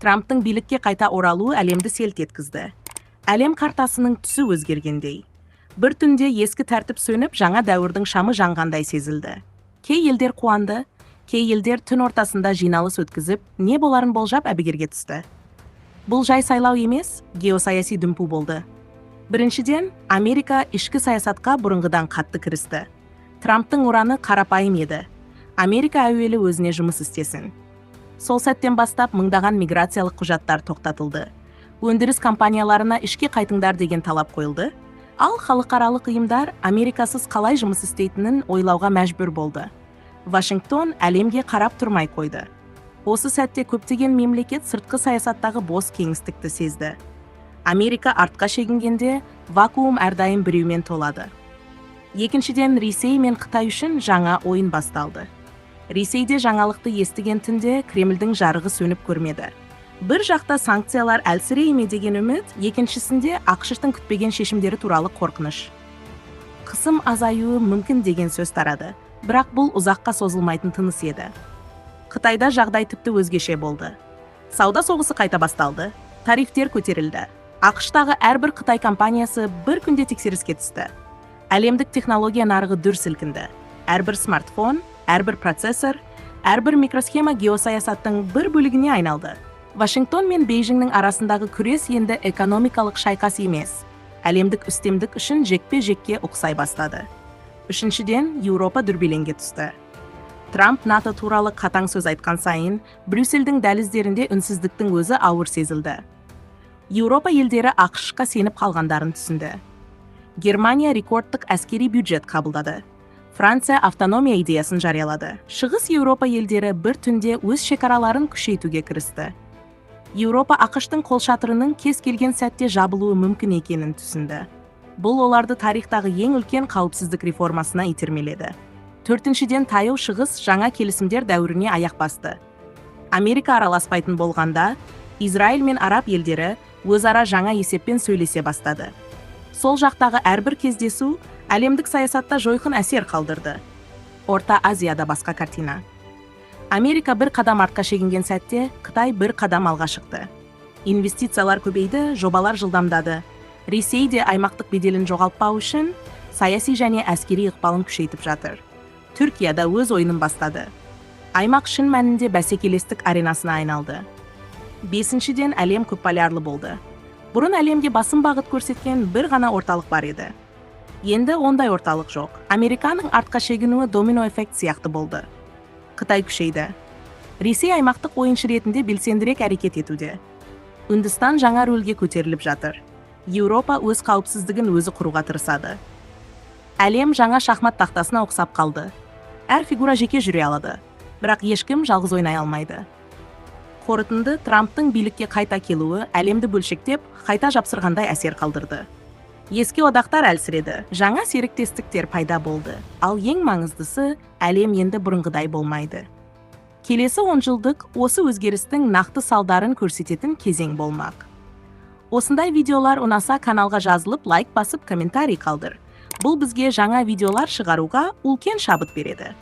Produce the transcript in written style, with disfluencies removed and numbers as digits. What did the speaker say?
Трамптың билікке қайта оралуы әлемді селт еткізді. Әлем картасының түсі өзгергендей. Бір түнде ескі тәртіп сөніп, жаңа дәуірдің шамы жанғандай сезілді. Кей елдер қуанды, кей елдер түн ортасында жиналыс өткізіп, не боларын болжап, әбігерге түсті. Бұл жай сайлау емес, геосаяси дүмпу болды. Біріншіден, Америка ішкі саясатқа бұрынғыдан қатты кірісті. Трамптың ұраны қарапайым еді: Америка әуелі өзіне жұмыс істесін. Сол сәттен бастап мыңдаған миграциялық құжаттар тоқтатылды. Өндіріс компанияларына ішке қайтыңдар деген талап қойылды. Ал халықаралық ұйымдар Америкасыз қалай жұмыс істейтінін ойлауға мәжбүр болды. Вашингтон әлемге қарап тұрмай қойды. Осы сәтте көптеген мемлекет сыртқы саясаттағы бос кеңістікті сезді. Америка артқа шегінгенде, вакуум әрдайым біреумен толады. Екіншіден, Ресей мен Қытай үшін жаңа ойын басталды. Ресейде жаңалықты естіген түнде Кремльдің жарығы сөніп көрмеді. Бір жақта санкциялар әлсірей ме деген үміт, екіншісінде АҚШ-тың күтпеген шешімдері туралы қорқыныш. Қысым азаюы мүмкін деген сөз тарады, бірақ бұл ұзаққа созылмайтын тыныс еді. Қытайда жағдай тіпті өзгеше болды. Сауда соғысы қайта басталды, тарифтер көтерілді. АҚШ-тағы әрбір қытай компаниясы бір күнде тексеріске түсті. Әлемдік технология нарығы дүр сілкінді. Әрбір смартфон, әрбір процессор, әрбір микросхема геосаясаттың бір бөлігіне айналды. Вашингтон мен Бейжіңнің арасындағы күрес енді экономикалық шайқас емес, әлемдік үстемдік үшін жекпе-жекке ұқсай бастады. Үшіншіден, Еуропа дүрбелеңге түсті. Трамп НАТО туралы қатаң сөз айтқан сайын, Брюссельдің дәліздерінде үнсіздіктің өзі ауыр сезілді. Еуропа елдері АҚШ-қа сеніп қалғандарын түсінді. Германия рекордтық әскери бюджет қабылдады. Франция автономия идеясын жариялады. Шығыс Еуропа елдері бір түнде өз шекараларын күшейтуге кірісті. Еуропа АҚШ-тың қолшатырының кез келген сәтте жабылуы мүмкін екенін түсінді. Бұл оларды тарихтағы ең үлкен қауіпсіздік реформасына итермеледі. Төртіншіден, Таяу Шығыс жаңа келісімдер дәуіріне аяқ басты. Америка араласпайтын болғанда, Израиль мен араб елдері өзара жаңа есеппен сөйлесе бастады. Сол жақтағы әрбір кездесу әлемдік саясатта жойқын әсер қалдырды. Орта Азияда басқа картина. Америка бір қадам артқа шегінген сәтте, Қытай бір қадам алға шықты. Инвестициялар көбейді, жобалар жылдамдады. Ресей де аймақтық беделін жоғалтпау үшін саяси және әскери ықпалын күшейтіп жатыр. Түркия да өз ойынын бастады. Аймақ шын мәнінде бәсекелестік аренасына айналды. Бесіншіден, әлем көпполярлы болды. Бұрын әлемге басым бағыт көрсеткен бір ғана орталық бар еді. Енді ондай орталық жоқ. Американың артқа шегінуі домино эффект сияқты болды. Қытай күшейді. Ресей аймақтық ойыншы ретінде белсендірек әрекет етуде. Үндістан жаңа рөлге көтеріліп жатыр. Еуропа өз қауіпсіздігін өзі құруға тырысады. Әлем жаңа шахмат тақтасына ұқсап қалды. Әр фигура жеке жүре алады, бірақ ешкім жалғыз ойнай алмайды. Қорытынды: Трамптың билікке қайта келуі әлемді бөлшектеп, қайта жапсырғандай әсер қалдырды. Ескі одақтар әлсіреді, жаңа серіктестіктер пайда болды. Ал ең маңыздысы, әлем енді бұрынғыдай болмайды. Келесі онжылдық осы өзгерістің нақты салдарын көрсететін кезең болмақ. Осындай видеолар ұнаса, каналға жазылып, лайк басып, комментарий қалдыр. Бұл бізге жаңа видеолар шығаруға үлкен шабыт береді.